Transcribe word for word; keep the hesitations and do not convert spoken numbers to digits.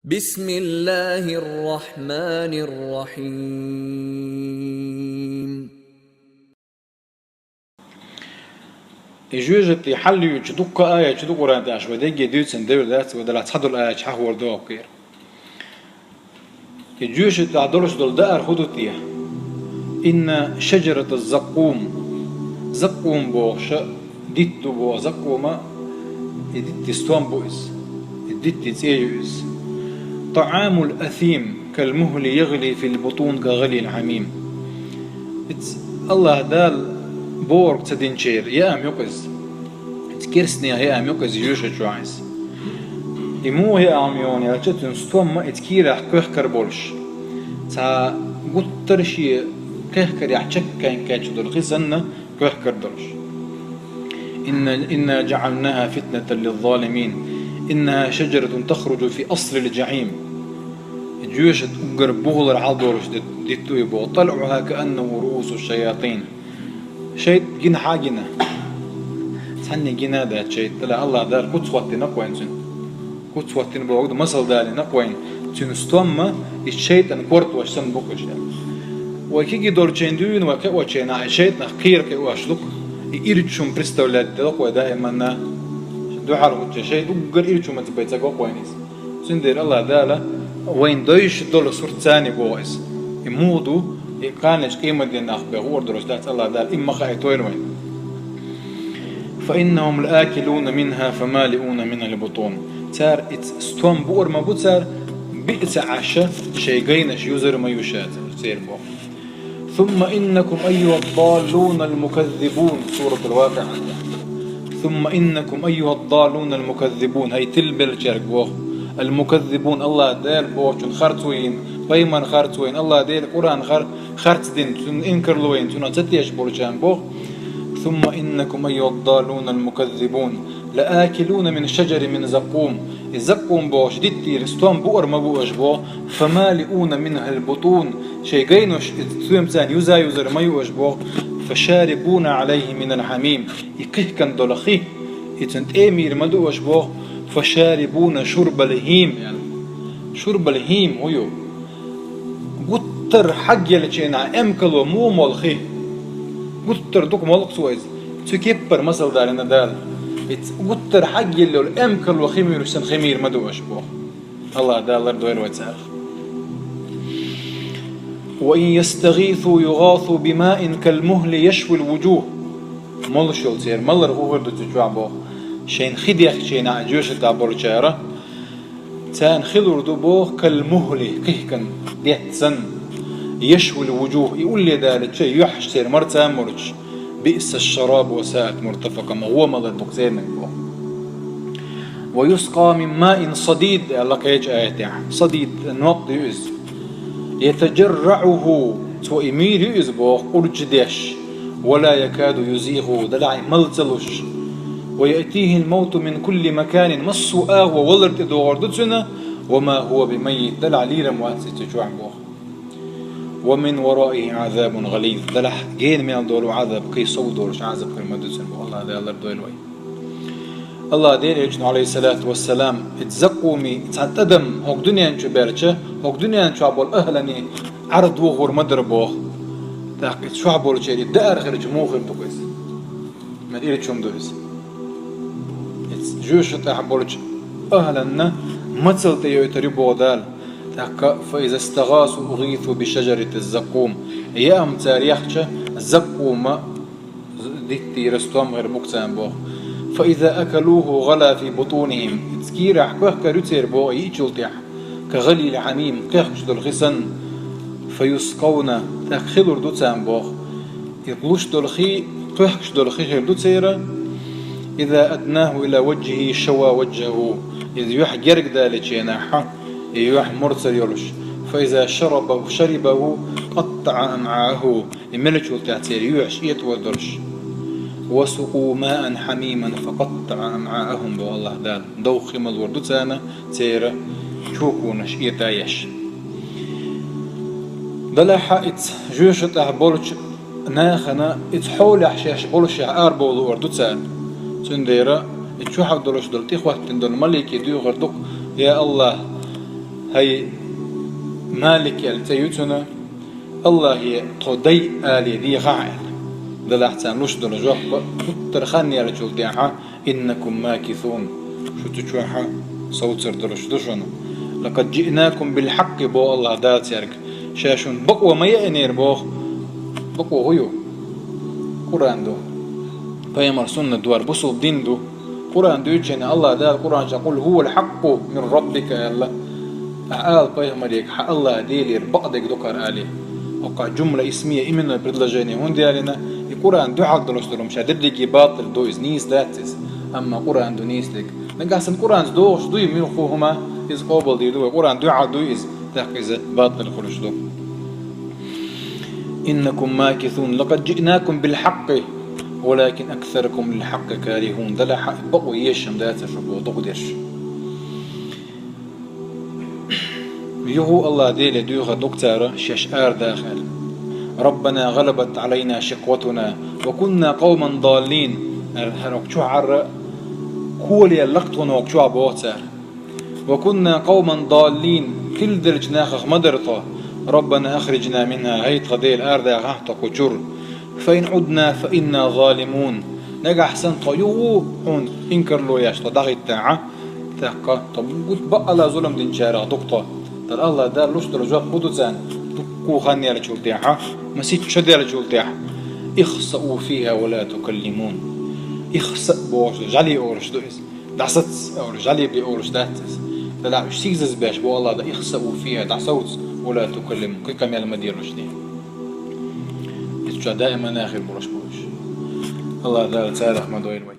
بسم الله الرحمن الرحيم. И жоьжахати хьалъюьйчу дуккха аяташ ду Къуръан тӀехь, вай дерриге дуьйцина девр дац, вай дала цхьадолу аяташ хьахор догӀу кхера. И жоьжахати тӀехь долуш долу даар хӀун ду те? Инна шаджарата заккъум. Заккъум бохуш дитт ду боху, заккъума, и дитти стом бу иза. И дитти цӀе ю иза. ТаӀамул асим, кал мухли ягъли фил бутун ка гъалил хьамим. Иза Аллаха Дала бохург ца динчеран яам ю-кх иза. Иза керстанех яам ю-кх иза, жоьжахати чохь иза. И муха яам ю аьлча, цуьнан стомма иза кийрахь кхехкар болуш, цхьа гуттар а шен кхехкарехь чеккхенга кхаьчна долу хи санна, кхехкар долуш. Инна, инна жаӀалнаха фитнатан лиззалимин. Иннаха шаджаратун тахруджу фи аслил жахьим. Жоьжахати уггар бухалара хьалдолуш дитт ду и боху. ТӀалӀуха кааннаху руусу шаятин. ШайтӀа гина хьа а гина. Цхьанне гина а дац шайтӀа. Аллаха Дала куц хӀоттина-кх вайна цуьнан. Куц хӀоттина бохург ду, масал далийна-кх вайна. Цуьнан стомма иза шайтӀан кортош санна бу-кх иза. Вай кегий долчийн дуьйна, вай кхиочийнахь, и шайтӀанах кхера кхиош ду-кх. И ирча хӀума представлять делла-кх вай даиманна. Дуьхьал хӀуттучу шайтӀа уггар ирча хӀуманца бен ца го-кх вайна иза. Цундела Аллаха Дала вайна дойуш долу сурт царна боху иза. И муха ду, и кханечу къематдийнахь бен хуур долуш дац, Аллаха Дала и ма хаийтойла вайна. Фа иннахум лаакилуна минха фамалиуна минхал бутун. Цара иза стом буур ма бу цара, биъ ца Ӏаш, шайн гайнаш юзар ма ю ша церан боху. Сумма иннакум айюхад-даллунал муказзибун. Суратул Вакъиа. Сумма иннакум айюхад-даллунал муказзибун. ХӀай тилбеллачаьрга боху. Ал-муказзибун, Аллаха Дала бохучун харц вайна, пайхамар харц вайна, Аллаха Дала Къуръан хар-, харц дина, цунна инкарло вайна, цунах ца тешаш болчарна боху. Сумма иннакум айюхад-даллунал муказзибун. Лаакилуна мин шаджарин мин заккум. И заккум бохуш диттийра стом буур ма бу аша боху. Фамалиуна минхал бутун. Шайн гайнаш иза стоьмца юза-юзар ма ю аша боху. Фашарибуна алайхи минал хьамим. И кхихкан долу хи, и цуьнан тӀе мийр ма ду аша боху. Фашарибуна шурбал хим, аьлла. Шурбал хим хӀун ю? Гуттар хьаггеллачийнахь эмкало муха молу хи? Гуттар дукха молу-кх цо иза. Цу кеппара масал далийна Дала. Иза гуттар хьаггелла йолу эмкало хи муьйлуш санна хи мийр ма ду аша боху. Аллаха Дала лардойла вай царах. Ва ин ястагъису югъасу бимаин кал мухли яшвил вуджух. Молуш йолу церан малар хӀун хир ду цу чохь боху. Шайна хи дехчийнахь жоьжахати тӀехь болчара, царна хи лур ду боху кал мухли, кхихкан детта санна. Яшвил вуджух, и улле далийча, юьхьаш церан марца а мурдаш. Биъсаш шарабу ва саат муртафакъа, ма гӀо малар ду-кх церниг боху. Ва юскъа мин маин садид, аьлла кхечу аятехь. Садид, нокъ ю иза. Ятажарраъуху, цо и мийр ю иза боху, къурдаш деш. Ва ла якаду юзигъуху, делахь и мала ца луш. Ва яътихил мавту мин кулли маканин, массо а агӀо валар тӀедогӀур ду цуьнан, ва ма хӀува бимаййит, делахь лийр-м вац иза цу чохь боху. Ва мин вараихи Ӏазабун гӀализ. Делахь гена мел долу Ӏазаб, кхин сов долуш Ӏазаб хир ма ду цуьнан боху. Аллаха Дала лардойла вай. Аллаха Делан Элчано, алейхиссалату вассалам, иза заккъуми цхьа тӀадам хӀокху дуьнен чу баьлча, хӀокху дуьнен чохь болу ахӀланийн Ӏар дохор ма дара боху. ТӀаккха иза чохь болчеран даар хилча муха хир ду-кх иза? Мел ирча хӀума ду иза. Иза жоьжахати тӀехь болчу ахӀланна мацалла тӀейойтур ю боху Дала. ТӀаккха, фа иза стагӀасу угӀису би шаджарати заккум. Яам цара яхча, заккума диттийра стом хир бу-кх царна боху. Фа иза акалуху гӀала фи бутунихим. Иза кийрахь кхехкар ю церан боху йиъчул тӀаьхьа. Ка гӀалил хьамим, кхехкаш долу хи санна. Фа юскъавна, тӀаккха хи лур ду царна боху. И луш долу хи, кхехкаш долу хи хир ду церан. Иза аднаху ила ваджхихи шава ваджхаху. Иза юьхь герга далийчийнахь, и юьхь мурцар йолуш. Фа иза шарабаху, шарибаху, къаттаӀа амӀааху. И меллачул тӀаьхьа церан юьхьаш этӀа долуш. Ва сукъу маан хьамиман фа къаттаӀа амӀаахум, боху Аллаха Дала. Довха хи ма лур ду царна, церан чоконаш этӀа еш. Делахь иза жоьжахати тӀехь болчу нахана, иза хьолехь шаьш болушехь арабовла луур ду царна. Цундела иза чохь долуш долу тӀехӀоттина долу малике доьхур ду-кх: «Я Аллах, ХӀай Малик аьлла цӀе ю цунна, Аллахье тхо дай алий дехахьа аьлла. Делахь царна луш долу жоп гуттар а хан яьллачул тӀаьхьа, «Иннакум макисун», шу цу чохь совцар долуш ду шуна. «Лакад жиънакум билхьаккъи», боху Аллахь Дала цаьрга, ша шуна бакъо ма яинера боху. Бакъо хӀун ю? Къуръан ду. Пайхамар суннат ду, бусулба дин ду. Къуръан дуьйцучу хенахь Аллахь Дала Къуръан чохь: «Къул хӀувал хьаккъу мин раббика», аьлла. Ахьа ала пайхамаре, хьан Аллахь Делера бакъдерг ду кхара алий. ХӀокху жумла исмия, именное предложение хӀунда ялийна? И Къуръан дуьхьал долуш долу хӀума ша дерриге батӀал ду иза, нийса дац иза. Амма Къуръан ду нийса дерг. Нагахь санна Къуръанца догӀуш дуй муьлхха хӀума, иза къобалдийр ду вай. Къуръан дуьхьал дуй иза, тӀаккха иза батӀал хуьлуш ду. «Иннакум макисун, лакад жиънакум билхьаккъи, валакин аксаракум лилхьаккъи карихун». Делахь а бакъо езаш дац шу боху дукха дерш. Юха Аллахь Деле дуьйхар ду-кх цара шаьш арадаха аьлла. «Раббана гӀалабат Ӏалайна шикъватуна ва кунна къавман даллин». ХӀара, хӀара хӀокху чохь хӀара коле лакха тхуна хӀокху чохь боху цара. «Ва кунна къавман даллин», тиладеллачу нахах ма дара тхо. «Раббана ахрижна минхьа», хӀай тхан Дела, арадахахьа тхо кху чуьра. «Фа ин Ӏудна фа инна залимун». Нагахь санна тхо юха хьуна инкарло еш тхо дӀахӀиттахьа, тӀаккха тхо гуттар а бакъала зулам динчарах ду-кх тхо. Делахь Аллахь Дала луш долу жоп хӀун ду царна? Дуккха хан яьллачул тӀаьхьа, масийтта шо даьллачул тӀаьхьа: «Ихсаъу фихьа ва ла тукаллимун». Ихсаъ бохуш, жӀали олуш ду иза. ДӀасаца олуш, жӀали бе олуш дац иза. Делахь уьш сийсаз беш бу Аллахь Дала: «Ихсаъу фихьа», дӀасовца, «ва ла тукаллимун», кхин къамел ма делаш дийна. Иза чохь даиман а хир болуш бу уьш. Аллахь Дала царах ма дойла вай.